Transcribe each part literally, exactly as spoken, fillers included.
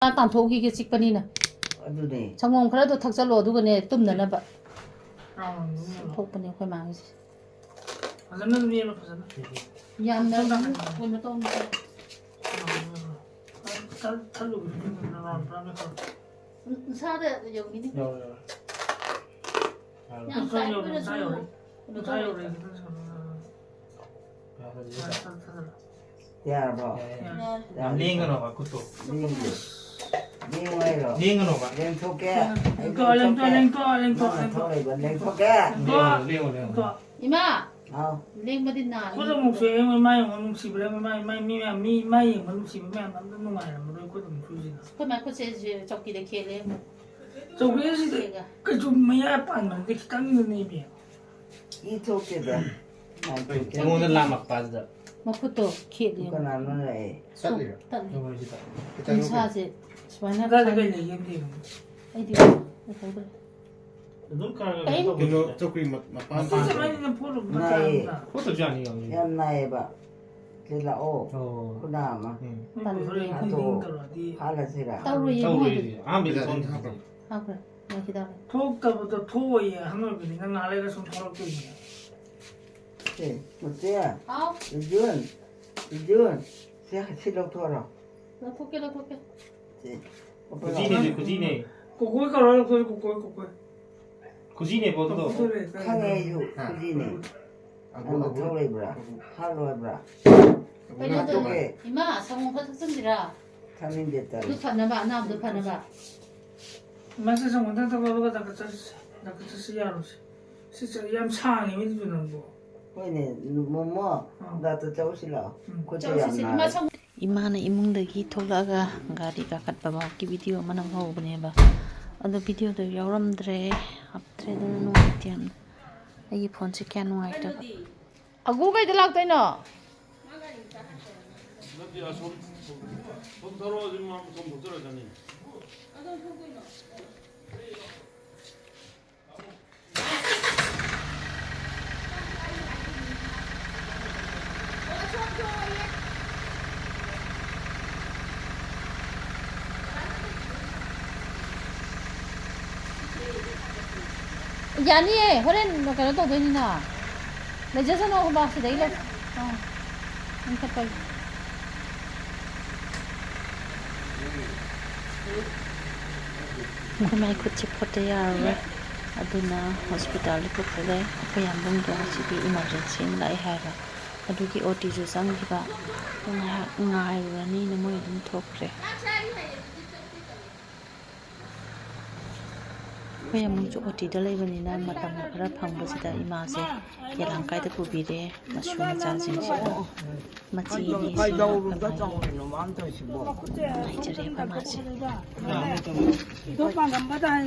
ꯆꯥ ꯀꯥꯝꯊꯣꯛꯈꯤꯒꯦ ꯆꯤꯛꯄꯅꯤꯅ꯫ ꯑꯗꯨꯅꯦ꯫ ꯁꯪꯒꯣꯝ ꯈꯔꯗꯣ ꯊꯛꯆꯜꯂꯣ ꯑꯗꯨꯒꯅꯦ ꯇꯨꯝꯅꯅꯕ꯫ ꯊꯣꯛꯄꯅꯦ ꯑꯩꯈꯣꯏ ꯃꯥꯒꯤꯁꯦ꯫ ꯐꯖꯅ ꯑꯗꯨꯝ ꯌꯦꯡꯉꯣ, ꯐꯖꯅ꯫ ꯌꯥꯝꯅ ꯁꯣꯝ ꯅꯥꯀꯟꯗ꯫ ꯀꯩꯅꯣ ꯇꯧꯅꯨ꯫ ꯊꯜ-, ꯊꯜꯂꯨꯕꯗꯤ ꯈꯪꯗꯦ, ꯅꯔꯥꯎꯟ ꯄꯨꯔꯥ ꯃꯦꯠꯈ꯭ꯔꯣ꯫ ꯎꯝ, ꯃꯁꯥꯗ ꯌꯧꯈꯤꯅꯤ꯫ ꯌꯧꯔꯦ, ꯌꯧꯔꯦ꯫ ꯌꯥꯔꯦ꯫ ꯌꯥꯝ ꯃꯁꯥ ꯌꯧꯔꯦ, ꯇꯥꯏꯠ ꯃꯁꯥ ꯑꯣꯏꯔꯁꯨ ꯌꯧꯔꯦ꯫ ꯀꯩꯅꯣ ꯃꯁꯥ ꯌꯧꯔꯦ, ꯇꯧꯔꯣꯏ꯫ ꯈꯤꯇꯪ ꯁꯥꯟꯅ-, ꯌꯥꯔꯦ, ꯊꯜꯂꯦ, ꯊꯜꯂꯦ꯫ ꯌꯥꯔꯕꯣ? ꯌꯥꯔꯦ, ꯌꯥꯔꯦ꯫ ꯌꯥꯔꯦ꯫ ꯌꯥꯝ ꯂꯦꯡꯒꯅꯣꯕ, ꯈꯨꯠꯇꯣ꯫ ꯂꯦꯡꯗꯦ꯫ ꯂꯦꯡꯉꯨ ꯍꯥꯏꯔꯣ? ꯂꯦꯡꯒꯅꯣꯕ꯫ ꯂꯦꯡꯊꯣꯛꯀꯦ꯫ ꯑꯩ ꯂꯦꯡꯊꯣꯛꯑꯣ, ꯂꯦꯡꯊꯣꯛꯀꯦ꯫ ꯂꯦꯡꯊꯣꯛꯑꯣ, ꯂꯦꯡꯊꯣꯛꯑꯣ, ꯅꯪꯅ ꯂꯦꯡꯊꯣꯛꯑꯣ꯫ ꯊꯧꯔꯛꯏꯕ ꯂꯦꯡꯊꯣꯛꯀꯦ꯫ ꯂꯦꯡꯉꯣ, ꯂꯦꯡꯉꯣ, ꯂꯦꯡꯉꯣ꯫ ꯂꯦꯡꯊꯣꯛꯑꯣ꯫ ꯏꯃꯥ! ꯍꯥꯎ꯫ ꯂꯦꯡꯕꯗꯤ ꯅꯥꯅꯤ꯫ ꯈꯨꯠ ꯑꯃꯨꯛ ꯁꯣꯛꯑꯦ, ꯃꯥꯏ ꯑꯃꯨꯛ ꯅꯨꯡꯁꯤꯕ꯭ꯔꯥ, ꯃꯥꯏ, ꯃꯥꯏ, ꯃꯤ ꯃꯌꯥꯝ, ꯃꯤ, ꯃꯥꯏ ꯌꯦꯡꯕ ꯅꯨꯡꯁꯤꯕ ꯃꯌꯥꯝ ꯑꯝꯇ ꯅꯨꯡꯉꯥꯏꯔꯝꯃꯔꯣꯏ, ꯈꯨꯠ ꯑꯃꯨꯛ ꯁꯣꯛꯏꯁꯤꯅ꯫ ꯑꯩꯈꯣꯏ ꯃꯥꯏ ꯈꯨꯠꯁꯦ ꯁꯤ ꯆꯧꯀꯤꯗ ꯈꯦꯠꯂꯦ ꯑꯃꯨꯛ꯫ ꯆꯧꯀ꯭ꯔꯤꯁꯤꯗꯤ ꯁꯤꯒ꯫ ꯀꯩꯁꯨ ꯃꯌꯥ ꯄꯥꯟꯕ ꯅꯠꯇꯦ, ꯈꯤꯇꯪꯗꯅꯦ ꯏꯕꯦꯝꯃ꯫ ꯏ ꯊꯣꯛꯇꯦꯗ꯫ ꯅꯥꯟ ꯊꯣꯛꯇꯦ꯫ ꯑꯩꯉꯣꯟꯗ ꯂꯥꯝꯃꯛꯄ ꯑꯗꯨꯗ꯫ ꯃꯈꯨꯠꯇꯣ ꯈꯦꯠꯂꯦ꯫ ꯀꯅꯥꯅꯣ ꯂꯥꯛꯑꯦ? ꯇꯠꯂꯤꯔꯣ? ꯇꯠꯂꯤ꯫ ꯅꯣꯏꯁꯤ ꯇꯠꯂꯤ꯫ ꯈꯤꯇꯪ ꯏꯁꯥꯁꯦ ꯁꯨꯃꯥꯏꯅ ꯀꯗꯥꯏꯗ ꯈꯟ-, ꯀꯩ ꯂꯩꯒꯦ ꯑꯝꯇ ꯌꯦꯡꯉꯨ꯫ ꯑꯩꯗꯤ ꯎꯍꯧꯗ꯭ꯔꯦ꯫ ꯑꯗꯨꯝ ꯈꯔ ꯈꯔ ꯀꯩꯝ ꯀꯩꯅꯣ ꯇꯧꯕꯅꯤꯗ꯫ ꯆꯧꯀ꯭ꯔꯤ ꯃ-, ꯃꯄꯥꯟ ꯁꯤꯁꯦ ꯃꯥꯏꯅ ꯐꯣꯠꯂꯨꯕ ꯅꯥꯏꯌꯦ꯫ ꯃꯇꯥꯡꯗ꯫ ꯐꯣꯠꯇꯕꯁꯨ ꯌꯥꯅꯤ, ꯌꯥꯅꯤ꯫ ꯌꯥꯝ ꯅꯥꯏꯌꯦꯕ꯫ ꯁꯤ ꯂꯥꯛꯑꯣ꯫ ꯑꯣ꯫ ꯈꯨꯅꯥ ꯑꯃ꯫ ꯎꯝ꯫ ꯎꯝ, ꯍꯣꯔꯦꯟ ꯑꯗꯣ ꯐꯤꯗꯤꯡ ꯇꯧꯔꯗꯤ꯫ ꯍꯥꯠꯂꯁꯤꯔ? ꯇꯧꯔꯣꯏꯌꯦ, ꯇꯧꯔꯣꯏꯌꯦ꯫ ꯏꯕꯨꯡꯉꯣꯗꯤ꯫ ꯑꯍꯥꯟꯕꯗꯤ ꯌꯥꯗꯦ, ꯐꯣꯠꯇꯕꯅꯤ꯫ ꯍꯥꯞꯄ꯭ꯔꯣ? ꯍꯥꯞꯈ꯭ꯔꯦ꯫ ꯃꯣꯏ ꯍꯤꯗꯥꯛ ꯂꯩ꯫ ꯊꯣꯛꯇꯕꯗꯣ ꯊꯣꯛꯑꯣꯏꯌꯦ, ꯑꯍꯟ ꯑꯣꯏꯕꯅꯤꯅ ꯉꯥꯏꯍꯥꯛ ꯂꯩꯔꯒ ꯁꯨꯝ ꯊꯣꯛꯂꯛꯇꯣꯏꯅꯦ꯫ ꯁꯦ, ꯃꯨꯇꯦ, ꯍꯥꯎ꯫ ꯕꯤꯖꯨꯟ, ꯕꯤꯖꯨꯟ, ꯁꯦ, ꯁꯤ ꯂꯧꯊꯣꯛꯑꯔꯣ꯫ ꯂꯧꯊꯣꯛꯀꯦ, ꯂꯧꯊꯣꯛꯀꯦ꯫ ꯁꯦ, ꯈꯨꯖꯤꯅꯦ, ꯁꯤ ꯈꯨꯖꯤꯅꯦ꯫ ꯀꯣꯀꯣꯏ ꯀꯧꯔ ꯂꯧꯊꯣꯛꯑꯦ, ꯀꯣꯀꯣꯏ, ꯀꯣꯀꯣꯏ꯫ ꯈꯨꯖꯤꯅꯦ ꯄꯣꯠꯇꯣ꯫ ꯂꯧꯊꯣꯛꯑꯦ, ꯈꯪꯉꯦ ꯑꯩꯁꯨ, ꯍꯥ꯫ ꯈꯨꯖꯤꯅꯦ꯫ ꯑꯗꯨ ꯅꯪꯅ ꯊꯧ ꯂꯩꯕ꯭ꯔꯥ? ꯍꯥꯠꯂꯣ ꯍꯥꯏꯕ꯭ꯔꯥ? ꯀꯩꯅꯣ ꯇꯧ-, ꯂꯧꯊꯣꯛꯀꯦ꯫ ꯏꯃꯥ, ꯁꯪꯒꯣꯝ ꯈꯔ ꯊꯛꯆꯤꯟꯁꯤꯔꯥ? ꯊꯛꯅꯤꯡꯗꯦ, ꯇꯜꯂꯦ꯫ ꯑꯗꯨ ꯐꯅꯕ, ꯑꯅꯥꯕꯗꯣ ꯐꯅꯕ꯫ ꯃꯥꯁꯦ ꯁꯪꯒꯣꯝ ꯊꯛ ꯊꯛ ꯂꯧꯔꯒ ꯗꯥꯛꯇꯔ ꯆꯠꯁꯤ, ꯗꯥꯛꯇꯔ ꯆꯠꯁꯤ ꯌꯥꯔꯣꯏꯁꯦ꯫ ꯁꯤ ꯆꯠ-, ꯌꯥꯝ ꯁꯥꯡꯉꯦ ꯃꯤꯗꯨ ꯅꯪꯕꯨ꯫ ꯍꯣꯏꯅꯦ, ꯃꯣꯃꯣ, ꯑꯥ꯫ ꯗꯥꯛꯇꯔ ꯆꯧꯁꯤ ꯂꯥꯛꯑꯣ꯫ ꯎꯝ꯫ ꯈꯨꯠꯁꯦ ꯆꯧꯁꯤ ꯌꯥꯝ ꯁꯤ, ꯅꯥꯔꯦ꯫ ꯏꯃꯥ ꯁꯪꯒꯣꯝ ꯏꯃꯥꯅ ꯏꯃꯨꯡꯗꯒꯤ ꯊꯣꯛꯂꯛꯑꯒ ꯒꯥꯔꯤ ꯀꯥꯈꯠꯄ ꯐꯥꯎꯒꯤ ꯚꯤꯗꯤꯑꯣ ꯑꯃ ꯅꯝꯍꯧꯕꯅꯦꯕ꯫ ꯑꯗꯣ ꯚꯤꯗꯤꯑꯣꯗꯣ ꯌꯥꯎꯔꯝꯗ꯭ꯔꯦ, ꯍꯥꯞꯇ꯭ꯔꯦ, ꯑꯗꯨꯅ ꯅꯨꯡꯉꯥꯏꯇꯦ ꯌꯥꯝꯅ꯫ ꯑꯩꯒꯤ ꯐꯣꯟꯁꯦ ꯀꯌꯥ ꯅꯨꯡꯉꯥꯏꯇꯕ꯫ ꯑꯒꯨ ꯀꯩꯗ ꯂꯥꯛꯇꯣꯏꯅꯣ? ꯅꯠꯇꯦ, ꯑꯁꯣꯝ, ꯁꯣꯝ ꯊꯧꯔꯛꯑꯗꯤ ꯃꯥ ꯁꯣꯝ ꯊꯣꯛꯆꯔꯛꯀꯅꯤ꯫ ꯌꯥꯅꯤꯌꯦ, ꯍꯣꯔꯦꯟ ꯀꯩꯅꯣ ꯇꯧꯗꯣꯏꯅꯤꯅ꯫ ꯂꯩꯖꯁꯅꯣ, ꯍꯣꯕ, ꯁꯤꯗꯩ ꯂꯧ-, ꯑꯥ, ꯂꯪꯈꯠꯄꯒꯤ꯫ ꯑꯩꯈꯣꯏ ꯃꯥꯏ ꯈꯨꯠꯁꯦ ꯐꯣꯠꯇ ꯌꯥꯔꯔꯣꯏ, ꯑꯗꯨꯅ ꯍꯣꯁꯄꯤꯇꯥꯜꯗ ꯄꯨꯈꯠꯂꯦ꯫ ꯑꯩꯈꯣꯏ ꯌꯥꯝꯕꯨꯡꯗꯣ ꯉꯁꯤꯗꯤ ꯏꯃꯥꯔꯖꯦꯟꯁꯤ ꯑꯃ ꯂꯥꯛꯑꯦ ꯍꯥꯏꯕ, ꯑꯗꯨꯒꯤ ꯑꯣ ꯇꯤꯁꯨ ꯆꯪꯈꯤꯕ꯫ ꯉꯥꯏꯍꯥꯛ ꯉꯥꯏꯔꯨꯔꯅꯤꯅ ꯃꯣꯏ ꯑꯗꯨꯝ ꯊꯣꯛꯈ꯭ꯔꯦ꯫ ꯑꯩꯈꯣꯏ ꯑꯃꯨꯛꯁꯨ ꯑꯣ ꯇꯤꯗ ꯂꯩꯕꯅꯤꯅ ꯃꯇꯝ ꯈꯔ ꯐꯪꯕꯁꯤꯗ ꯏꯃꯥꯁꯦ ꯀꯦꯂꯥꯡ ꯀꯥꯏꯗ ꯄꯨꯕꯤꯔꯦ꯫ ꯃꯁꯨ ꯃꯆꯥꯁꯤꯡꯁꯤꯒ ꯃꯆꯦꯅꯤ ꯁꯤꯒ ꯑꯩꯈꯣꯏ ꯃꯥꯒꯤ ꯅꯨꯡꯉꯥꯏꯖꯔꯦ ꯑꯩꯈꯣꯏ ꯃꯥꯁꯦ꯫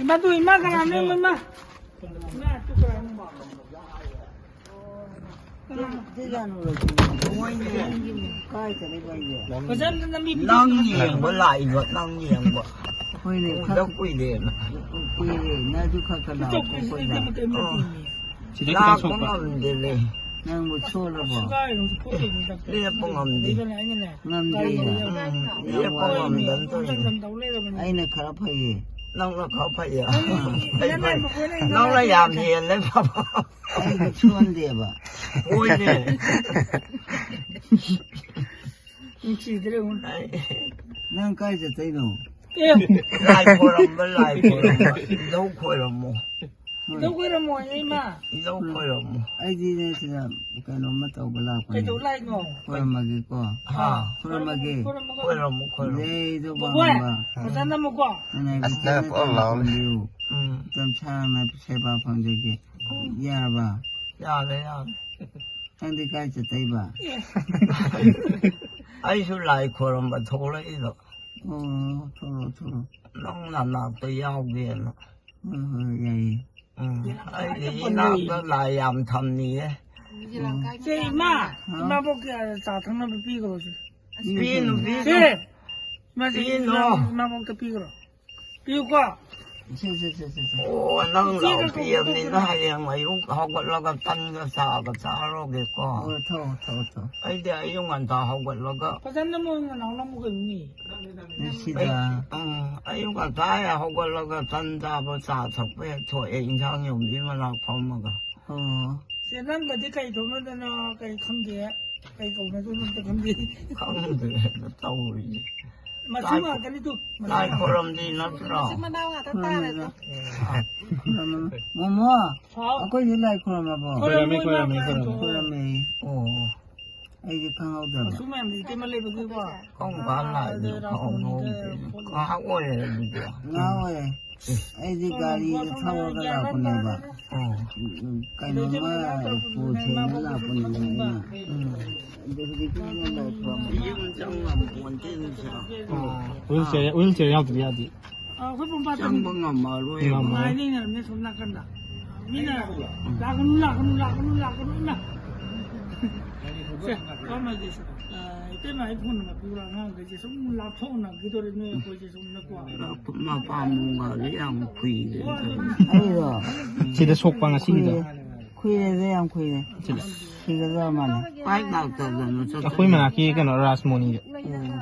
ꯃꯗꯨ ꯏꯃꯥ ꯀꯅꯥꯅꯣ? ꯏꯃꯥ, ꯏꯃꯥ꯫ ꯅꯪ ꯌꯦꯡꯕ ꯂꯥꯛꯏꯕ, ꯅꯪ ꯌꯦꯡꯕ꯫ ꯍꯣꯏꯅꯦ, ꯎꯗ ꯈꯔ ꯀꯨꯏꯔꯦꯅ꯫ ꯀꯨꯏꯔꯦ, ꯅꯪꯁꯨ ꯈꯔ ꯈꯔ ꯂꯥꯛꯑꯣ ꯑꯩꯈꯣꯏꯗ꯫ ꯁꯤꯗꯩ ꯈꯤꯇꯪ ꯂꯥꯛꯄ ꯁꯣꯛꯄ꯫ ꯉꯝꯗꯦꯅꯦ꯫ ꯅꯪꯕꯨ ꯁꯣꯜꯂꯕꯣ? ꯂꯦꯞꯄ ꯉꯝꯗꯦ꯫ ꯉꯝꯗꯦ꯫ ꯎꯝ, ꯂꯦꯞꯄ ꯉꯝꯗꯅ ꯇꯧꯔꯤꯅꯦ꯫ ꯑꯩꯅ ꯈꯔ ꯐꯩꯌꯦ꯫ ꯅꯪꯅ ꯈꯔ ꯐꯩꯌꯦ꯫ ꯅꯪꯅ ꯌꯥꯝ ꯍꯦꯜꯂꯦ ꯐꯕ꯫ ꯑꯩꯗꯤ ꯁꯣꯟꯗꯦꯕ꯫ ꯍꯣꯏꯅꯦ꯫ ꯅꯨꯡꯁꯤꯗ꯭ꯔꯦ, ꯎꯝ꯫ ꯅꯪ ꯀꯥꯏ ꯆꯠꯇꯣꯏꯅꯣ? ꯑꯦ꯫ ꯂꯥꯏ ꯈꯣꯏꯔꯝꯕ, ꯂꯥꯏ ꯈꯣꯏꯔꯝꯕ꯫ ꯏꯙꯧ ꯈꯣꯏꯔꯝꯃꯣ꯫ ꯍꯣꯏ꯫ ꯏꯙꯧ ꯈꯣꯏꯔꯝꯃꯣ, ꯏꯃꯥ꯫ ꯏꯙꯧ ꯈꯣꯏꯔꯝꯃꯣ꯫ ꯑꯩꯗꯤꯅꯦ, ꯁꯤꯗ ꯀꯩꯅꯣꯝꯃ ꯇꯧꯕ ꯂꯥꯛꯄꯅꯦ꯫ ꯀꯩꯗꯧ ꯂꯥꯛꯏꯅꯣ? ꯈꯣꯏꯔꯝꯃꯒꯦꯀꯣ꯫ ꯍꯥ꯫ ꯈꯣꯏꯔꯝꯃꯒꯦ꯫ ꯈꯣꯏꯔꯝꯃꯣ, ꯈꯣꯏꯔꯝꯃꯣ꯫ ꯈꯣꯏꯔꯝꯃꯨ, ꯈꯣꯏꯔꯝꯃꯨ꯫ ꯏꯙꯧ ꯕꯣꯕꯣꯏ, ꯋꯥꯡꯕ꯫ ꯐꯖꯅ ꯑꯃꯨꯛꯀꯣ꯫ ꯅꯪ ꯑꯁ, ꯅꯪ ꯀꯣꯛ ꯂꯥꯎꯅꯦ꯫ ꯁꯣꯟꯕꯤꯌꯨ꯫ ꯎꯝ꯫ ꯃꯇꯝ ꯁꯥꯡꯅ ꯁꯦꯕꯥ ꯐꯪꯖꯒꯦ꯫ ꯎꯝ꯫ ꯌꯥꯔꯕ? ꯌꯥꯔꯦ, ꯌꯥꯔꯦ꯫ ꯅꯪꯗꯤ ꯀꯥꯏ ꯆꯠꯇꯣꯏꯕ? ꯑꯦ꯫ ꯑꯩꯁꯨ ꯂꯥꯏ ꯈꯣꯏꯔꯝꯕ ꯊꯣꯛꯂꯛꯏꯗꯣ꯫ ꯑꯣ, ꯊꯣꯛꯂꯛꯑꯣ, ꯊꯣꯛꯂꯛꯑꯣ꯫ ꯅꯪ ꯅꯅꯥꯛꯇ ꯌꯥꯎꯒꯦꯅ꯫ ꯍꯣꯏ, ꯍꯣꯏ, ꯌꯥꯏꯌꯦ꯫ ꯎꯝ, ꯑꯩꯒꯤ ꯏꯅꯥꯛꯇ ꯂꯥꯏ ꯌꯥꯝ ꯊꯝꯅꯤꯌꯦ꯫ ꯎꯝ꯫ ꯁꯦ, ꯏꯃꯥ, ꯍꯥꯎ꯫ ꯏꯃꯥꯕꯣꯛꯀꯤ ꯆꯥ ꯊꯛꯅꯕ ꯄꯤꯈ꯭ꯔꯣ ꯁꯦ꯫ ꯄꯤꯅꯨ, ꯄꯤꯅꯨ꯫ ꯁꯦ, ꯏꯃꯥ, ꯁꯦ, ꯄꯤꯅꯨ꯫ ꯏꯃꯥ, ꯏꯃꯥꯕꯣꯛꯇ ꯄꯤꯈ꯭ꯔꯣ꯫ ꯄꯤꯌꯨꯀꯣ꯫ ꯁꯦ, ꯁꯦ, ꯁꯦ, ꯁꯦ, ꯁꯦ꯫ ꯑꯣ, ꯅꯪ ꯏꯆꯦꯒ ꯂꯥꯛꯄꯤꯔꯕꯅꯤꯅ ꯀꯧꯊꯣꯛꯇꯅ꯫ ꯍꯌꯦꯡ ꯑꯌꯨꯛ ꯍꯧꯒꯠꯂꯒ ꯇꯟꯒ ꯆꯥꯒ ꯆꯥꯔꯣꯒꯦꯀꯣ꯫ ꯑꯣ, ꯊꯛꯑꯣ, ꯊꯛꯑꯣ, ꯊꯛꯑꯣ꯫ ꯑꯩꯗꯤ ꯑꯌꯨꯛ ꯉꯟꯇꯥ ꯍꯧꯒꯠꯂꯒ ꯐꯖꯅ ꯃꯣꯏ ꯅꯅꯥꯎ ꯂꯝ ꯀꯩꯅꯣꯅꯦ꯫ ꯅꯨꯡꯁꯤꯗ꯫ ꯑꯩ, ꯎꯝ, ꯑꯌꯨꯛ ꯉꯟꯇꯥ ꯍꯦꯛ ꯍꯧꯒꯠꯂꯒ ꯇꯟ ꯆꯥꯕ, ꯆꯥ ꯊꯛꯄ ꯍꯦꯛ ꯊꯣꯛꯑꯦ, ꯏꯟꯁꯥꯡ ꯌꯣꯟꯕꯤ ꯃꯅꯥꯛ ꯐꯝꯃꯒ꯫ ꯑꯣ꯫ ꯆꯦ, ꯅꯪꯒꯗꯤ ꯀꯩ ꯇꯧꯅꯗꯅꯣ, ꯀꯩ ꯈꯪꯗꯦ, ꯀꯩ ꯀꯧꯅꯗꯣꯏꯅꯣ ꯑꯝꯇ ꯈꯪꯗꯦ꯫ ꯈꯪꯗꯦ, ꯇꯧꯔꯤꯁꯦ꯫ ꯃꯆꯨ ꯂꯥꯏ ꯉꯥꯛꯇꯅꯤ ꯇꯨ, ꯂꯥꯏ ꯃꯆꯨ꯫ ꯈꯣꯏꯔꯝꯗꯤ ꯅꯠꯇ꯭ꯔꯣ? ꯃꯆꯤꯟ ꯃꯅꯥꯎ ꯉꯥꯛꯇ ꯇꯥꯔꯦ ꯇꯨ꯫ ꯃꯣꯃꯣ, ꯍꯥꯎ꯫ ꯑꯩꯈꯣꯏꯗꯤ ꯂꯥꯏ ꯈꯣꯏꯔꯝꯃꯕꯣ? ꯈꯣꯏꯔꯝꯃꯦ, ꯈꯣꯏꯔꯝꯃꯦ, ꯈꯣꯏꯔꯝꯃꯦ꯫ ꯈꯣꯏꯔꯝꯃꯦ꯫ ꯑꯣ꯫ ꯑꯩꯗꯤ ꯈꯪꯍꯧꯗꯕ꯫ ꯑꯁꯨꯛ ꯃꯌꯥꯝꯗꯤ ꯏꯇꯩꯃ ꯂꯩꯕꯒꯤꯀꯣ꯫ ꯀꯔꯝ ꯀꯥꯟ ꯂꯥꯛꯏꯅꯣ? ꯑꯗ ꯈꯪꯍꯧꯗꯦ꯫ ꯔꯥꯁꯃꯣꯅꯤꯗ ꯐꯣꯟ ꯉꯥꯏꯍꯥꯛ ꯑꯣꯏꯔꯦ ꯑꯗꯨꯗꯤ꯫ ꯉꯥ ꯑꯣꯏꯔꯦ꯫ ꯑꯩꯗꯤ ꯒꯥꯔꯤꯗ ꯊꯧꯔꯒ ꯂꯥꯛꯄꯅꯦꯕ꯫ ꯑꯣ꯫ ꯎꯝ, ꯀꯩꯅꯣꯝꯃ ꯄꯨꯁꯦꯅ ꯂꯥꯛꯄꯅꯦꯕ ꯑꯩꯅ꯫ ꯎꯝ꯫ ꯑꯗꯨ ꯍꯧꯖꯤꯛꯇꯤ ꯌꯨꯝ ꯂꯩꯈ꯭ꯔꯕꯅꯤꯅ꯫ ꯌꯨꯝ ꯆꯪ ꯉꯝꯄꯣꯟꯇꯦ ꯅꯨꯡꯁꯥ꯫ ꯑꯣ, ꯋꯤꯜ ꯆꯤꯌꯔ, ꯋꯤꯜ ꯆꯤꯌꯔ ꯌꯥꯎꯗꯗꯤ ꯌꯥꯗꯦ꯫ ꯑꯥ, ꯑꯩꯈꯣꯏ ꯄꯨꯡ ꯐꯥꯗꯕꯅꯤ꯫ ꯆꯪꯕ ꯉꯝꯃꯔꯣꯏ꯫ ꯉꯝꯃꯔꯣꯏ꯫ ꯉꯥꯏ ꯂꯩꯅꯔꯕꯅꯦ ꯁꯣꯝ ꯅꯥꯀꯟꯗ꯫ ꯃꯤꯅ ꯂꯥꯛꯀꯅꯨ, ꯂꯥꯛꯀꯅꯨ, ꯂꯥꯛꯀꯅꯨ, ꯂꯥꯛꯀꯅꯨ ꯏꯃꯥ꯫ ꯁꯦ, ꯀꯃꯥꯏꯅ ꯇꯧꯁꯦ? ꯑꯥ, ꯏꯇꯩꯃ ꯑꯩ ꯐꯣꯟ ꯅꯝꯕꯔ ꯄꯤꯌꯨꯔꯥ? ꯑꯉꯥꯡꯈꯩꯁꯦ ꯁꯨꯝ ꯂꯥꯞꯊꯣꯛꯅꯈꯤꯗꯣꯔꯦ ꯅꯣꯏ ꯑꯩꯈꯣꯏꯁꯦ ꯁꯨꯝ ꯅꯀꯣ꯫ ꯃꯄꯥ ꯃꯨꯡꯒꯥꯗꯤ ꯌꯥꯝ ꯀꯨꯏꯔꯦ꯫ ꯑꯩꯔꯣ? ꯁꯤꯗ ꯁꯣꯛꯄ ꯉꯁꯤꯒꯤꯗꯣ꯫ ꯀꯨꯏꯔꯦ꯫ ꯀꯨꯏꯔꯦꯗ, ꯌꯥꯝ ꯀꯨꯏꯔꯦ꯫ ꯁꯤꯗ꯫ ꯁꯤꯒꯗꯕ ꯃꯥꯜꯂꯦ꯫ ꯄꯥꯏ ꯂꯥꯛꯇꯗꯅ ꯆꯠꯇꯅ꯫ ꯑꯩꯈꯣꯏ ꯃꯅꯥꯛꯀꯤ ꯀꯩꯅꯣ ꯔꯥꯁꯃꯣꯅꯤꯗ꯫ ꯎꯝ꯫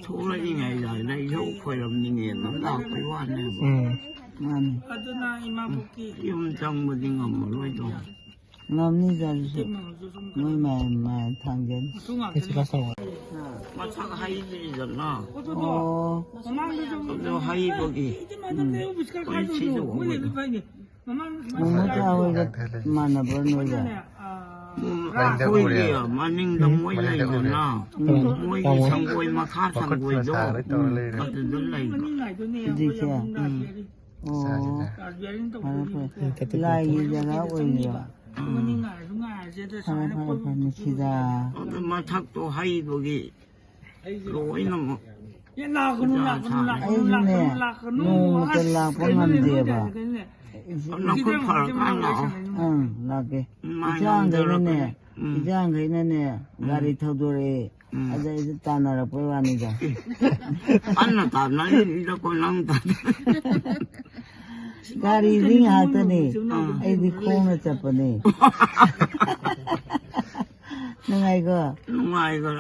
ꯊꯣꯛꯂꯛꯏꯉꯩꯗ ꯏꯁꯧ ꯈꯣꯏꯔꯝꯅꯤꯡꯉꯦꯅ ꯂꯥꯛꯄꯩ ꯋꯥꯅꯦꯕ꯫ ꯎꯝ꯫ ꯃꯥꯅꯤ꯫ ꯑꯗꯨꯅ ꯏꯃꯥꯕꯣꯛꯀꯤ ꯌꯨꯝ ꯆꯪꯕꯗꯤ ꯉꯝꯃꯔꯣꯏꯗꯣ꯫ ꯉꯝꯅꯤꯗ ꯑꯗꯨꯁꯨ꯫ ꯃꯣꯏ ꯃꯌꯥꯝ ꯃꯌꯥꯝ ꯊꯥꯡꯖꯅꯤ꯫ ꯃꯆꯨ ꯉꯥꯛꯇꯅꯤ꯫ ꯃꯊꯛ ꯍꯩꯔꯤꯗꯅ꯫ ꯑꯣ꯫ ꯃꯃꯥꯡꯗꯁꯨ ꯑꯗꯨ ꯍꯩꯕꯒꯤ꯫ ꯏꯇꯩꯃ ꯑꯗꯨꯝ ꯂꯩꯌꯨ, ꯕꯤꯁꯀꯠ ꯈꯥꯏꯗꯣꯛꯑꯣ꯫ ꯃꯣꯏ ꯂꯩꯕ ꯐꯩꯅꯦ꯫ ꯃꯃꯥꯡ ꯃꯣꯃꯣꯆꯥ ꯍꯣꯏꯒ ꯃꯥꯟꯅꯕ꯭ꯔꯣ ꯅꯣꯏꯒ? ꯑꯩꯈꯣꯏꯒꯤ ꯃꯅꯤꯡꯗ ꯃꯣꯏ ꯂꯩꯗꯅ, ꯎꯝ꯫ ꯃꯣꯏꯒꯤ ꯁꯪꯒꯣꯏ, ꯃꯈꯥ ꯁꯪꯒꯣꯏꯗꯣ, ꯑꯗꯨꯗ ꯂꯩꯕ꯫ ꯍꯧꯖꯤꯛꯁꯦ? ꯎꯝ꯫ ꯑꯣ꯫ ꯐꯔꯦ, ꯐꯔꯦ꯫ ꯂꯥꯏꯒꯤ ꯖꯒꯥ ꯑꯣꯏꯔꯤꯕ꯫ ꯎꯝ꯫ ꯐꯔꯦ, ꯐꯔꯦ, ꯐꯔꯦ, ꯅꯨꯡꯁꯤꯗ꯫ ꯑꯗꯨ ꯃꯊꯛꯇꯣ ꯍꯩꯕꯒꯤ ꯂꯣꯏꯅꯃꯛ꯫ ꯑꯦ, ꯂꯥꯛꯀꯅꯨ, ꯂꯥꯛꯀꯅꯨ, ꯂꯥꯛꯀꯅꯨ, ꯑꯩꯁꯨꯅꯦ ꯂꯥꯛꯀꯅꯨ, ꯂꯥꯛꯀꯅꯨ꯫ ꯅꯣꯡꯃꯇ ꯑꯁ, ꯂꯥꯛꯄ ꯀꯩꯅꯣꯅꯦ, ꯉꯝꯗꯦꯕ꯫ ꯀꯩꯅꯣꯅꯦ꯫ ꯅꯈꯨꯠ ꯐꯔꯀꯥꯟ ꯂꯥꯛꯑꯣ꯫ ꯑꯪ, ꯂꯥꯛꯀꯦ꯫ ꯃꯥꯏ ꯏꯆꯥꯈꯩꯅꯅꯦ, ꯉꯝꯗꯔꯛꯄꯅꯦ꯫ ꯎꯝ꯫ ꯏꯆꯥꯈꯩꯅꯅꯦ, ꯎꯝ꯫ ꯒꯥꯔꯤ ꯊꯧꯗꯣꯔꯛꯑꯦ꯫ ꯎꯝ꯫ ꯑꯗ ꯑꯩꯁꯨ ꯇꯥꯟꯅꯔꯛꯄꯩ ꯋꯥꯅꯤꯗ꯫ ꯀꯟꯅ ꯇꯥꯟꯅꯔꯤꯅꯤꯗꯀꯣ ꯅꯪ ꯇꯥꯟꯅ-, ꯒꯥꯔꯤꯗꯤ ꯉꯥꯏꯍꯥꯛꯇꯅꯦ꯫ ꯑꯥ꯫ ꯑꯩꯗꯤ ꯈꯣꯡꯅ ꯆꯠꯄꯅꯦ꯫ ꯅꯨꯡꯉꯥꯏꯀꯣ? ꯅꯨꯡꯉꯥꯏꯈ꯭ꯔꯦ꯫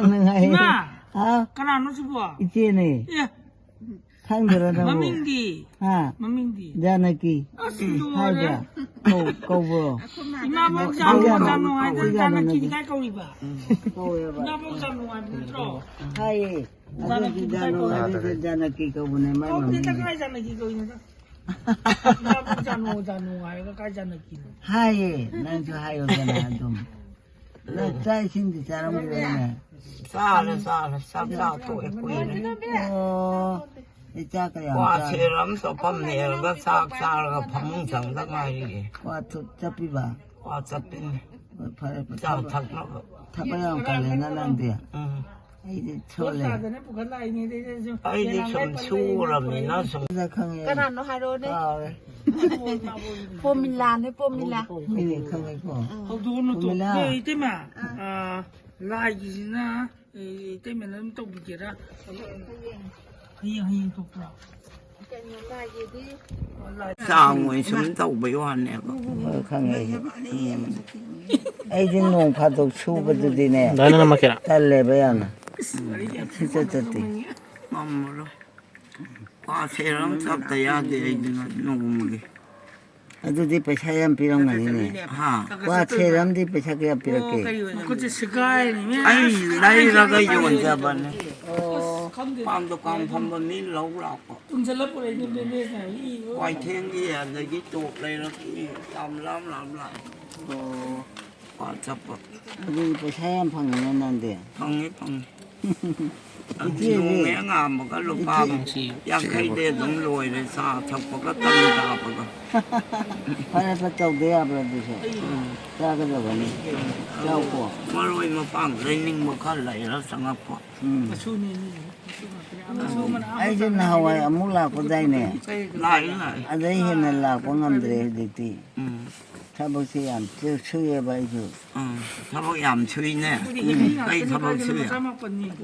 ꯅꯨꯡꯉꯥꯏ꯫ ꯏꯃꯥ! ꯍꯥ? ꯀꯅꯥꯅꯣ ꯁꯤꯕꯣ? ꯏꯆꯦꯅꯦ꯫ ꯑꯦ, ꯈꯪꯗ꯭ꯔꯣ ꯅꯪꯕꯨ? ꯃꯃꯤꯡꯗꯤ? ꯍꯥ? ꯃꯃꯤꯡꯗꯤ? ꯖꯥꯅꯀꯤ꯫ ꯑꯁ, ꯂꯣꯏꯔꯦ꯫ ꯍꯥꯏꯕ꯭ꯔꯥ? ꯀꯧ-, ꯀꯧꯕ꯭ꯔꯣ? ꯏꯃꯥꯕꯣꯛ ꯖꯥꯅꯨ, ꯀꯧ-, ꯖꯥꯅꯨ ꯀꯧ-, ꯍꯥꯏꯗꯅ ꯀꯧ-, ꯖꯥꯅꯀꯤꯗꯤ ꯀꯥꯏ ꯀꯧꯔꯤꯕ? ꯀꯧꯋꯦꯕ꯫ ꯏꯃꯥꯕꯣꯛ ꯖꯥꯅꯨ ꯍꯥꯏꯕ ꯅꯠꯇ꯭ꯔꯣ? ꯍꯥꯏꯌꯦ꯫ ꯖꯥꯅꯀꯤꯗꯤ ꯑꯗꯨꯗꯤ ꯀꯥꯏ ꯖꯥꯅꯨ ꯀꯧꯔꯤꯕ? ꯍꯥꯏꯔꯗꯤ ꯖꯥꯅꯀꯤ ꯀꯧꯕꯅꯦ, ꯃꯥꯏ ꯀꯧꯗꯦꯗ, ꯃꯃꯤꯡꯗꯤ꯫ ꯀꯥꯏ ꯖꯥꯅꯀꯤ ꯀꯧꯔꯤꯅꯣꯗ? ꯏꯃꯥꯕꯣꯛ ꯖꯥꯅꯨ, ꯖꯥꯅꯨ ꯍꯥꯏꯔꯒ ꯀꯥꯏ ꯖꯥꯅꯀꯤꯅꯣ? ꯍꯥꯏꯌꯦ, ꯅꯪꯁꯨ ꯍꯥꯏꯌꯨꯗꯅ ꯑꯗꯨꯝ꯫ ꯅꯪ ꯆꯥꯛ ꯏꯁꯤꯡꯗꯤ ꯆꯥꯔꯝꯈꯤꯔꯣꯏꯅꯦ? ꯆꯥꯔꯦ, ꯆꯥꯔꯦ. ꯆꯥꯛ ꯆꯥ ꯇꯣꯛꯑꯦ ꯀꯨꯏꯔꯦ꯫ ꯑꯣ, ꯑꯩ ꯆꯥꯛ ꯀꯌꯥꯝ ꯀ꯭ꯋꯥ ꯆꯥꯔꯦ? ꯁꯦꯔ ꯑꯃ ꯆꯠꯐꯝꯅꯦꯔꯒ ꯆꯥꯛ ꯆꯥꯔꯒ ꯐꯃꯨꯡ ꯆꯪꯗ ꯉꯥꯏꯔꯤꯌꯦ꯫ ꯀ꯭ꯋꯥ ꯊꯨ-, ꯆꯠꯄꯤꯕ? ꯀ꯭ꯋꯥ ꯆꯠꯄꯤꯅꯦ꯫ ꯍꯣꯏ, ꯐꯔꯦ, ꯐꯔꯦ꯫ ꯆꯥ ꯊꯕꯛ, ꯊꯛꯅꯕ꯫ ꯊꯕꯛ ꯌꯥꯝ ꯀꯜꯂꯦꯅ ꯅꯪꯗꯤ? ꯎꯝ꯫ ꯑꯩꯗꯤ ꯁꯣꯜꯂꯦ꯫ ꯑꯩꯗꯤ ꯁꯨꯝ ꯁꯨꯔꯃꯤꯅ ꯁꯨꯝ꯫ ꯈꯪꯉꯦ, ꯈꯪꯉꯦ꯫ ꯀꯅꯥꯅꯣ ꯍꯥꯏꯔꯛꯑꯣꯅꯦ꯫ ꯀꯥꯎꯔꯦ꯫ ꯄꯣꯃꯤꯂꯥꯅꯦ, ꯄꯣꯃꯤꯂꯥ꯫ ꯍꯣꯏꯅꯦ, ꯈꯪꯉꯦꯀꯣ꯫ ꯍꯧꯗꯣꯛꯑꯣ, ꯄꯣꯃꯤꯂꯥ꯫ ꯅꯠꯇꯣ-, ꯅꯦ, ꯏꯇꯩꯃ, ꯑꯥ, ꯂꯥꯏꯒꯤꯁꯤꯅ, ꯑꯦ, ꯏꯇꯩꯃꯅ ꯑꯗꯨꯝ ꯇꯧꯕꯤꯒꯦꯔꯥ? ꯍꯌꯦꯡ, ꯍꯌꯦꯡ ꯊꯣꯛꯄ꯭ꯔꯣ? ꯆꯥꯡ ꯑꯣꯏ ꯁꯨꯝ ꯇꯧꯕꯩ ꯋꯥꯅꯦꯕ꯫ ꯍꯣꯏ, ꯈꯪꯉꯦ ꯑꯩꯁꯨ꯫ ꯎꯝ꯫ ꯑꯩꯗꯤ ꯅꯣꯡ ꯐꯥꯗꯣꯛ ꯁꯨꯕꯗꯨꯗꯤꯅꯦ, ꯗꯥꯏꯅ ꯅꯝꯃꯛꯀꯦꯔꯥ? ꯇꯜꯂꯦꯕ ꯌꯥꯝꯅ꯫ ꯁꯨꯡꯆꯠ ꯆꯠꯇꯦ꯫ ꯉꯝꯃꯔꯣꯏ꯫ ꯀ꯭ꯋꯥ ꯁꯦꯔ ꯑꯃ ꯆꯠꯇ ꯌꯥꯗꯦ ꯑꯩꯗꯤ ꯅꯣꯡꯃꯒꯤ꯫ ꯑꯗꯨꯗꯤ ꯄꯩꯁꯥ ꯌꯥꯝ ꯄꯤꯔꯝꯒꯅꯤꯅꯦ꯫ ꯍꯥ? ꯀ꯭ꯋꯥ ꯁꯦꯔ ꯑꯃꯗꯤ ꯄꯩꯁꯥ ꯀꯌꯥ ꯄꯤꯔꯛꯀꯦ? ꯃꯈꯨꯠꯁꯦ ꯁꯦꯒꯥꯏꯔꯤꯅꯦ꯫ ꯑꯩ ꯂꯩꯔꯒ ꯌꯣꯟꯖꯕꯅꯦ꯫ ꯑꯣ꯫ ꯄꯥꯟ ꯗꯨꯀꯥꯟ ꯐꯝꯕ ꯃꯤ ꯂꯧ ꯂꯥꯛꯄ꯫ ꯇꯨꯝꯁꯤꯜꯂ ꯄꯨꯔꯛꯏꯅꯦ ꯕꯦꯕꯦꯁꯅ꯫ ꯀ꯭ꯋꯥꯏꯊꯦꯟꯒꯤ ꯑꯗꯒꯤ ꯇꯣꯞ ꯂꯩꯔꯛꯀꯤ ꯌꯥꯝ ꯂꯥꯞ ꯂꯥꯞ ꯂꯥꯛꯑꯦ꯫ ꯑꯣ꯫ ꯀ꯭ꯋꯥ ꯆꯠꯄ꯫ ꯑꯗꯨꯗꯤ ꯄꯩꯁꯥ ꯌꯥꯝ ꯐꯪꯉꯤꯅꯦ ꯅꯪꯗꯤ꯫ ꯐꯪꯉꯤ, ꯐꯪꯉꯤ꯫ ꯏꯆꯦꯗꯤ? ꯅꯣꯡꯃ ꯍꯦꯛ ꯉꯥꯝꯕꯒ ꯂꯨꯄꯥ ꯏꯆꯦ ꯌꯥꯡꯈꯩꯗꯤ ꯑꯗꯨꯝ ꯂꯣꯏꯔꯦ, ꯆꯥ ꯊꯛꯄꯒ ꯇꯟ ꯆꯥꯕꯒ꯫ ꯐꯔꯦ, ꯐꯔꯦ, ꯇꯧꯗ ꯌꯥꯕ꯭ꯔꯥ ꯑꯗꯨꯁꯨ? ꯎꯝ꯫ ꯆꯥꯒꯗꯕꯅꯤ꯫ ꯎꯝ꯫ ꯆꯥꯎꯀꯣ꯫ ꯃꯔꯣꯏ ꯃꯄꯥꯡ ꯂꯩꯅꯤꯡꯕ ꯈꯔ ꯂꯩꯔ ꯆꯪꯉꯛꯄ꯫ ꯎꯝ꯫ ꯑꯩꯁꯨ ꯅꯍꯥꯟꯋꯥꯏ ꯑꯃꯨꯛ ꯂꯥꯛꯄꯗꯥꯏꯅꯦ? ꯂꯥꯛꯏ, ꯂꯥꯛꯏ꯫ ꯑꯗꯩ ꯍꯦꯟꯅ ꯂꯥꯛꯄ ꯉꯝꯗ꯭ꯔꯦ ꯍꯧꯖꯤꯛꯇꯤ꯫ ꯎꯝ꯫ ꯊꯕꯛꯁꯦ ꯌꯥꯝ ꯁꯨ-, ꯁꯨꯏꯌꯦꯕ ꯑꯩꯁꯨ꯫ ꯎꯝ, ꯊꯕꯛ ꯌꯥꯝ ꯁꯨꯏꯅꯦ꯫ ꯎꯝ꯫ ꯀꯩ ꯊꯕꯛ ꯁꯨꯏ?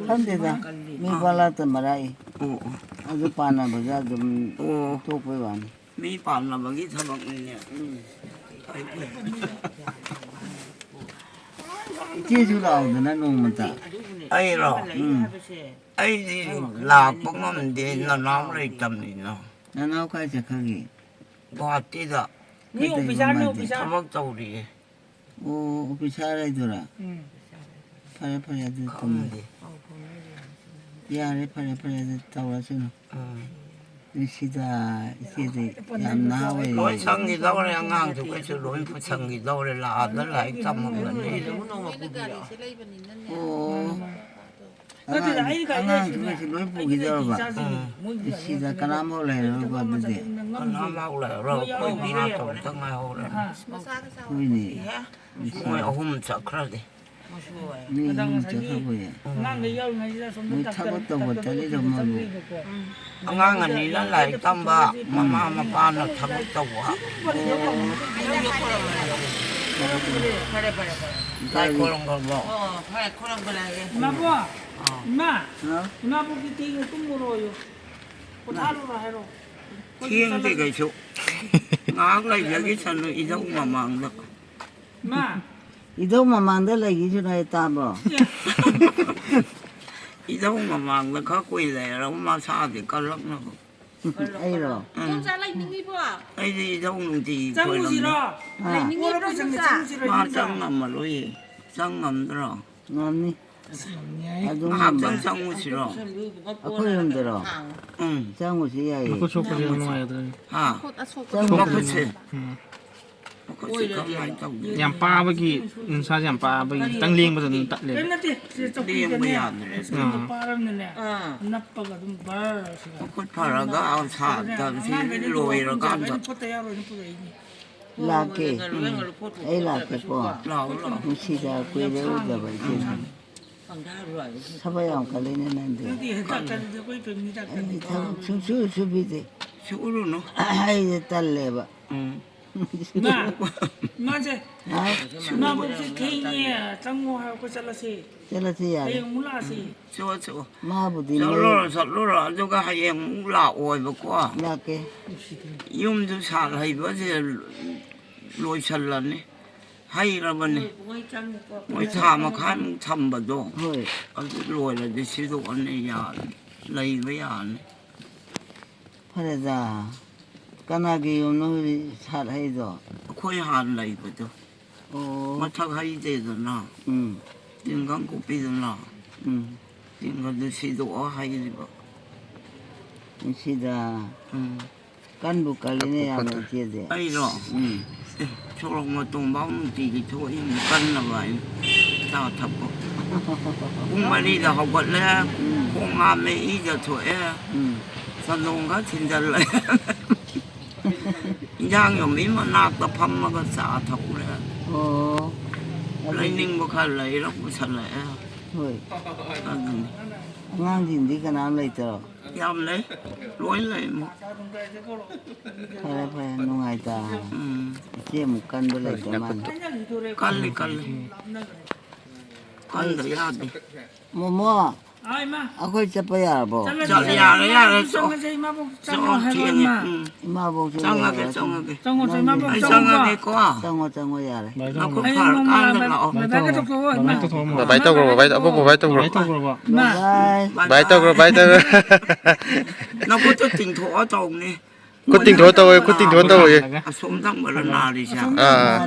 ꯈꯪꯗꯦꯗ, ꯃꯤ ꯑꯥ꯫ ꯕꯣꯂꯥꯇ ꯃꯔꯥꯏ꯫ ꯑꯣ, ꯑꯣ꯫ ꯑꯗꯨ ꯄꯥꯟꯅꯕꯗ ꯑꯗꯨꯝ ꯑꯣ꯫ ꯇꯣꯛꯄꯩ ꯋꯥꯅꯤ꯫ ꯃꯤ ꯄꯥꯟꯅꯕꯒꯤ ꯊꯕꯛꯅꯤꯅꯦ꯫ ꯎꯝ꯫ ꯐꯩ, ꯐꯩ꯫ ꯏꯆꯦꯁꯨ ꯂꯥꯛꯑꯣꯗꯅ ꯅꯣꯡꯃꯇ꯫ ꯑꯩꯔꯣ? ꯎꯝ꯫ ꯑꯩꯗꯤ ꯂꯥꯛꯄ ꯉꯝꯗꯦ, ꯅꯅꯥꯎ ꯂꯩꯇꯕꯅꯤꯅ꯫ ꯅꯅꯥꯎ ꯀꯥꯏ ꯆꯠꯈ꯭ꯔꯒꯦ? ꯒꯨꯋꯥꯍꯥꯇꯤꯗ ꯃꯤ ꯑꯣꯐꯤꯁꯥꯔꯅꯤ, ꯑꯣꯐꯤꯁꯥꯔ꯫ ꯊꯕꯛ ꯇꯧꯔꯤꯌꯦ꯫ ꯑꯣ, ꯑꯣꯐꯤꯁꯥꯔ ꯍꯥꯏꯗꯨꯔꯥ? ꯎꯝ꯫ ꯐꯔꯦ, ꯐꯔꯦ, ꯑꯗꯨ ꯊꯝꯃꯣ꯫ ꯈꯪꯗꯦ꯫ ꯌꯥꯔꯦ, ꯐꯔꯦ, ꯐꯔꯦ, ꯑꯗꯨ ꯇꯧꯔꯁꯅꯨ꯫ ꯎꯝ꯫ ꯅꯨꯡꯁꯤꯗ, ꯏꯆꯦꯗꯤ ꯌꯥꯝ ꯅꯍꯥ ꯑꯣꯏꯔꯤ꯫ ꯂꯣꯏ ꯁꯪꯈꯤꯗꯧꯔꯦ, ꯑꯉꯥꯡꯁꯨ ꯀꯩꯁꯨ ꯂꯣꯏ ꯄꯨꯁꯟꯈꯤꯗꯧꯔꯦ, ꯂꯥꯛꯑꯗ ꯂꯥꯏꯔꯤꯛ ꯇꯝꯃꯝꯕꯅꯤ꯫ ꯑꯣ꯫ ꯅꯠꯇꯦꯗ, ꯑꯉꯥꯡ-, ꯑꯩꯅ ꯈꯜꯂꯤꯁꯤꯅ ꯑꯉꯥꯡꯁꯤꯡꯁꯦ ꯂꯣꯏ ꯑꯩꯒꯤ ꯄꯨꯈꯤꯗꯧꯔꯕ? ꯏꯆꯥꯁꯤꯡ, ꯎꯝ꯫ ꯃꯣꯏꯒꯤ ꯁꯤꯗ ꯀꯅꯥꯝꯐꯥꯎ ꯂꯩꯔꯔꯣꯏꯀꯣ ꯑꯗꯨꯗꯤ? ꯀꯅꯥꯝꯐꯥꯎ ꯂꯩꯔꯔꯣꯏ꯫ ꯑꯩꯈꯣꯏ ꯃꯉꯥ ꯇꯔꯨꯛꯇ ꯉꯥꯏꯍꯧꯔꯦ꯫ ꯍꯥ? ꯍꯣꯏꯅꯦ꯫ ꯃꯣꯏ ꯑꯍꯨꯝ ꯆꯠꯈ꯭ꯔꯗꯤ꯫ ꯃꯤ ꯑꯍꯨꯝ ꯆꯠꯈ꯭ꯔꯕꯣꯏꯌꯦ? ꯑꯉꯥꯡꯒ ꯌꯥꯎꯔꯤꯉꯩꯁꯤꯗ ꯑꯁꯣꯝꯗ ꯃꯣꯏ ꯗꯥꯛꯇꯔ, ꯊꯕꯛ ꯇꯧꯕ ꯗꯥꯛꯇꯔ ꯆꯠꯂꯤꯔꯣ ꯑꯣꯏꯕ ꯃꯣꯏꯕꯨ? ꯆꯪꯉꯤꯕꯀꯣ꯫ ꯑꯉꯥꯡ ꯑꯅꯤꯅ ꯂꯥꯏꯔꯤꯛ ꯇꯝꯕ, ꯃꯃꯥ ꯃꯄꯥꯅ ꯊꯕꯛ ꯇꯧꯕ꯫ ꯐꯔꯦ, ꯐꯔꯦ, ꯐꯔꯦ꯫ ꯂꯥꯏ ꯈꯣꯏꯔꯝꯈ꯭ꯔꯕꯣ? ꯑꯣ, ꯐꯔꯦ, ꯈꯣꯏꯔꯝꯕ ꯂꯥꯛꯑꯒꯦ꯫ ꯏꯃꯥꯕꯣꯛ, ꯑꯥ꯫ ꯏꯃꯥ, ꯍꯥ? ꯏꯃꯥꯕꯣꯛꯀꯤ ꯊꯦꯡꯅ ꯇꯨꯝꯃꯨꯔꯣꯌꯨ꯫ ꯄꯣꯊꯥꯔꯨꯔꯣ ꯍꯥꯏꯔꯣ꯫ ꯊꯦꯡꯗꯦ ꯀꯩꯁꯨ꯫ ꯉꯥꯏꯍꯥꯛ ꯂꯩꯖꯈꯤꯁꯅꯨ ꯏꯙꯧ ꯃꯃꯥꯡꯗ꯫ ꯏꯃꯥ꯫ ꯏꯙꯧ ꯃꯃꯥꯡꯗ ꯂꯩꯈꯤꯁꯅꯨ ꯍꯥꯏ ꯇꯥꯕ꯭ꯔꯣ? ꯑꯦ꯫ ꯏꯙꯧ ꯃꯃꯥꯡꯗ ꯈꯔ ꯀꯨꯏ ꯂꯩꯔꯒ ꯃꯁꯥꯗꯤ ꯀꯜꯂꯛꯅꯕ꯫ ꯑꯩꯔꯣ? ꯎꯝ꯫ ꯏꯗꯣꯝꯆꯥ ꯂꯩꯅꯤꯡꯉꯤꯕꯣ? ꯑꯩꯗꯤ ꯏꯙꯧ ꯅꯨꯡꯇꯤꯒꯤ ꯆꯪꯉꯨꯁꯤꯔꯣ? ꯈꯣꯏꯔꯝꯃꯤ꯫ ꯑꯥ꯫ ꯂꯩꯅꯤꯡꯉꯤꯕ꯭ꯔꯣ, ꯏꯗꯣꯝꯆꯥ? ꯃꯥ ꯆꯪ ꯉꯝꯃꯔꯣꯏꯌꯦ꯫ ꯆꯪ ꯉꯝꯗ꯭ꯔꯣ? ꯉꯝꯅꯤ꯫ ꯑꯁ, ꯌꯥꯝ ꯅꯨꯡꯉꯥꯏ꯫ ꯑꯗꯨꯝ ꯉꯥꯏꯍꯥꯛꯇꯪ ꯉꯝꯃꯦ꯫ ꯆꯪꯉꯨꯁꯤꯔꯣ? ꯑꯩꯈꯣꯏ ꯌꯨꯝꯗꯔꯣ? ꯎꯝ꯫ ꯆꯪꯉꯨꯁꯤ ꯌꯥꯏꯌꯦ꯫ ꯃꯈꯨꯠ ꯁꯣꯛꯄꯁꯦ ꯌꯥꯝ ꯅꯨꯡꯉꯥꯏꯇ꯭ꯔꯦ꯫ ꯍꯥ? ꯃꯈꯨꯠ ꯑꯁꯣꯛꯄ ꯆꯪꯉꯨꯁꯤ꯫ ꯃꯈꯨꯠꯁꯦ꯫ ꯎꯝ꯫ ꯃꯈꯨꯠꯁꯦ ꯀꯃꯥꯏꯅ ꯇꯧꯗꯣꯏꯅꯣ? ꯌꯥꯝ ꯄꯥꯕꯒꯤ, ꯅꯁꯥꯁꯦ ꯌꯥꯝ ꯄꯥꯕꯒꯤ ꯈꯤꯇꯪ ꯂꯦꯡꯕꯗ ꯑꯗꯨꯝ ꯇꯠꯂꯦ꯫ ꯀꯔꯤꯝ ꯅꯠꯇꯦ, ꯁꯤ ꯆꯧꯀ꯭ꯔꯤꯗꯅꯦ꯫ ꯂꯦꯡꯕ ꯌꯥꯗ꯭ꯔꯦ꯫ ꯁꯤ ꯑꯥ꯫ ꯄꯥꯔꯕꯅꯤꯅꯦ, ꯑꯥ꯫ ꯅꯞꯄꯒ ꯑꯗꯨꯝ ꯕꯔ ꯁꯤꯗ꯫ ꯃꯈꯨꯠ ꯐꯔꯒ ꯑꯥ ꯁꯥꯗꯕꯁꯤ ꯑꯉꯥꯡꯈꯩꯅ ꯂꯣꯏꯔꯀꯥꯟꯗ꯫ ꯂꯣꯏꯅ ꯄꯣꯠꯇ ꯌꯥꯎꯔꯣꯏꯅ ꯄꯨꯔꯛꯏꯅꯤ꯫ ꯂꯥꯛꯀꯦ꯫ ꯎꯝ꯫ ꯑꯩ ꯂꯥꯛꯀꯦꯀꯣ꯫ ꯂꯥꯛꯑꯣ, ꯂꯥꯛꯑꯣ꯫ ꯅꯨꯡꯁꯤꯗ ꯀꯨꯏꯔꯦ ꯎꯗꯕ ꯏꯆꯦꯁꯦ꯫ ꯎꯝ꯫ ꯊꯕꯛ ꯌꯥꯝ ꯀꯜꯂꯤꯅꯦ ꯅꯪꯗꯤ꯫ ꯅꯪꯗꯤ ꯍꯦꯛꯇ ꯀꯜꯂꯤꯗ ꯑꯩꯈꯣꯏ ꯐꯦꯃꯤꯂꯤ ꯗꯥꯛꯇꯔꯅꯤ꯫ ꯑꯩꯗꯤ ꯊꯕꯛ ꯁꯨꯡꯁꯨ ꯁꯨꯕꯤꯗꯦ꯫ ꯁꯨꯔꯨꯅꯨ꯫ ꯑꯩꯗꯤ ꯇꯜꯂꯦꯕ꯫ ꯎꯝ꯫ ꯃꯥ, ꯃꯥꯁꯦ, ꯍꯥ? ꯃꯥꯕꯨꯁꯦ ꯊꯦꯡꯉꯦ, ꯆꯪꯉꯣ ꯍꯥꯏꯔꯛꯄ ꯆꯠꯂꯁꯤ꯫ ꯆꯠꯂꯁꯤ ꯌꯥꯔꯦ꯫ ꯍꯌꯦꯡ ꯑꯃꯨꯛ ꯂꯥꯛꯑꯁꯤ꯫ ꯆꯠꯂꯣ, ꯆꯠꯂꯣ꯫ ꯃꯥꯕꯨꯗꯤ ꯆꯠꯂꯨꯔꯣ, ꯅꯣꯏ ꯆꯠꯂꯨꯔꯣ꯫ ꯑꯗꯨꯒ ꯍꯌꯦꯡ ꯑꯃꯨꯛ ꯂꯥꯛꯑꯣꯏꯕꯀꯣ꯫ ꯂꯥꯛꯀꯦ꯫ ꯌꯨꯝꯁꯨ ꯁꯥꯠ ꯍꯩꯕꯁꯦ ꯂꯣꯏꯁꯜꯂꯅꯤ꯫ ꯍꯩꯔꯕꯅꯤ꯫ ꯃꯣꯏ ꯊꯥ ꯃꯈꯥꯏꯃꯨꯛ ꯊꯝꯕꯗꯣ꯫ ꯍꯣꯏ꯫ ꯑꯗꯨ ꯂꯣꯏꯔꯗꯤ ꯁꯤꯗꯣꯛꯑꯅꯤ, ꯌꯥꯔꯅꯤ꯫ ꯂꯩꯕ ꯌꯥꯔꯅꯤ꯫ ꯐꯔꯦꯗ꯫ ꯀꯅꯥꯒꯤ ꯌꯨꯝꯅꯣ ꯍꯧꯖꯤꯛ ꯁꯥꯠ ꯍꯩꯗꯣ? ꯑꯩꯈꯣꯏ ꯍꯥꯟꯅ ꯂꯩꯕꯗꯣ꯫ ꯑꯣ꯫ ꯃꯊꯛ ꯍꯩꯗꯦꯗꯅ꯫ ꯎꯝ꯫ ꯇꯤꯡꯈꯪ ꯀꯨꯞꯄꯤꯗꯅ꯫ ꯎꯝ꯫ ꯇꯤꯡꯈꯪꯗꯨ ꯁꯤꯗꯣꯛꯑ ꯍꯩꯔꯤꯕ꯫ ꯅꯨꯡꯁꯤꯗ꯫ ꯎꯝ꯫ ꯀꯟꯕꯨ ꯀꯜꯂꯤꯅꯦ ꯌꯥꯝꯅ ꯏꯆꯦꯗꯤ꯫ ꯑꯩꯔꯣ? ꯎꯝ꯫ ꯑꯦ, ꯁꯣꯔꯣꯛ ꯃꯇꯣꯟꯐꯥꯎ ꯅꯨꯡꯇꯤꯒꯤ ꯊꯣꯛꯏꯅꯤ ꯀꯟꯅꯕ ꯍꯥꯏꯅ꯫ ꯆꯥ ꯊꯛꯄ꯫ ꯄꯨꯡ ꯃꯔꯤꯗ ꯍꯧꯒꯠꯂꯦ, ꯎꯝ꯫ ꯈꯣꯡ ꯍꯥꯝꯃꯦ, ꯏꯖ ꯊꯣꯛꯑꯦ, ꯎꯝ꯫ ꯆꯟꯗꯣꯟ ꯈꯔ ꯊꯤꯟꯖꯜꯂꯦ꯫ ꯏꯟꯖꯥꯡ ꯌꯣꯟꯕꯤ ꯃꯅꯥꯛꯇ ꯐꯝꯃꯒ ꯆꯥ ꯊꯛꯎꯔꯦ꯫ ꯑꯣ꯫ ꯑꯗꯨꯗꯤ ꯂꯩꯅꯤꯡꯕ ꯈꯔ ꯂꯩꯔ ꯄꯨꯁꯜꯂꯛꯑꯦ꯫ ꯍꯣꯏ꯫ ꯑꯗꯨꯅꯤ꯫ ꯑꯉꯥꯡꯁꯤꯡꯗꯤ ꯀꯅꯥꯝ ꯂꯩꯇ꯭ꯔꯣ? ꯌꯥꯝ ꯂꯩ꯫ ꯂꯣꯏ ꯂꯩ꯫ ꯐꯔꯦ, ꯐꯔꯦ, ꯅꯨꯡꯉꯥꯏꯇ꯫ ꯎꯝ꯫ ꯏꯆꯦꯃꯨꯛ ꯀꯟꯕ ꯂꯩꯇ ꯃꯥꯜꯂꯦ꯫ ꯀꯜꯂꯤ, ꯀꯜꯂꯤ꯫ ꯀꯟꯗ ꯌꯥꯗꯦ꯫ ꯃꯣꯃꯣ, ꯑꯩꯈꯣꯏ ꯆꯠꯄ ꯌꯥꯔꯕꯣ? ꯆꯠꯂ ꯌꯥꯔꯦ, ꯌꯥꯔꯦ, ꯆꯪꯉꯁꯦ, ꯏꯃꯥꯕꯣꯛ ꯆꯪꯉꯣ ꯍꯥꯏꯔꯣ, ꯊꯦꯡꯉꯦ꯫ ꯏꯃꯥ꯫ ꯎꯝ꯫ ꯏꯃꯥꯕꯣꯛꯁꯨ ꯆꯪꯉꯒꯦ, ꯂꯩꯔꯒ ꯆꯪꯉꯒꯦ꯫ ꯆꯪꯉꯣ, ꯆꯪꯉꯣ, ꯏꯃꯥꯕꯣꯛ ꯑꯩ ꯆꯪꯉꯣ꯫ ꯆꯪꯉꯒꯦꯀꯣ꯫ ꯆꯪꯉꯣ, ꯆꯪꯉꯣ, ꯌꯥꯔꯦ꯫ ꯅꯈꯨꯠ ꯑꯩ ꯐꯔꯀꯥꯟꯗ ꯃꯃꯥ ꯂꯥꯛꯑꯣ꯫ ꯕꯥꯏ ꯕꯥꯏ ꯇꯧꯈ꯭ꯔꯣ, ꯕꯥꯏ ꯇꯧꯈ꯭ꯔꯣ, ꯕꯥꯏ ꯇꯧꯈ꯭ꯔꯣ꯫ ꯕꯥꯏ ꯇꯧꯈ꯭ꯔꯣ, ꯕꯥꯏ ꯇꯧꯈ꯭ꯔꯣ꯫ ꯕꯥꯏ ꯇꯧꯈ꯭ꯔꯣ꯫ ꯕꯥꯏ ꯇꯧꯈ꯭ꯔꯣ꯫ ꯏꯃꯥ꯫ ꯕꯥꯏ꯫ ꯕꯥꯏ ꯇꯧꯈ꯭ꯔꯣ, ꯕꯥꯏ ꯇꯧꯈ꯭ꯔꯣ꯫ ꯅꯈꯨꯠꯇꯣ ꯇꯤꯡꯊꯣꯛꯑ ꯇꯧꯅꯦ꯫ ꯈꯨꯠ ꯇꯤꯡꯊꯣꯛꯑ ꯇꯧꯋꯦ, ꯈꯨꯠ ꯇꯤꯡꯊꯣꯛꯑ ꯇꯧꯋꯦ꯫ ꯑꯁꯣꯝ ꯊꯪꯕꯗ ꯅꯥꯔꯤꯁꯦ꯫ ꯑꯥ꯫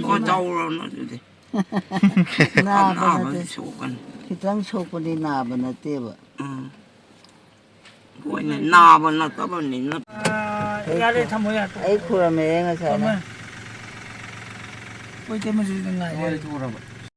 ꯑꯣ, ꯇꯧꯔꯣꯅ ꯑꯗꯨꯗꯤ꯫ ꯅꯥꯕ ꯅꯥꯕ ꯅꯠꯇꯦ꯫ ꯁꯣꯛꯀꯅꯤ꯫ ꯈꯤꯇꯪ ꯁꯣꯛꯄꯗꯤ ꯅꯥꯕ ꯅꯠꯇꯦꯕ꯫ ꯎꯝ꯫ ꯍꯣꯏꯅꯦ, ꯅꯥꯕ ꯅꯠꯇꯕꯅꯤꯅ꯫ ꯑꯥ, ꯌꯥꯔꯦ, ꯊꯝꯃꯣ, ꯌꯥꯔꯦ꯫ ꯑꯩ ꯈꯨꯔꯝꯃꯦ ꯉꯁꯥꯏꯅ꯫ ꯊꯝꯃꯣ꯫ ꯑꯩꯈꯣꯏ ꯏꯇꯩꯃꯁꯨ ꯉꯥꯏꯔꯦ꯫ ꯃꯣꯏ ꯊꯣꯛꯎꯔꯕ?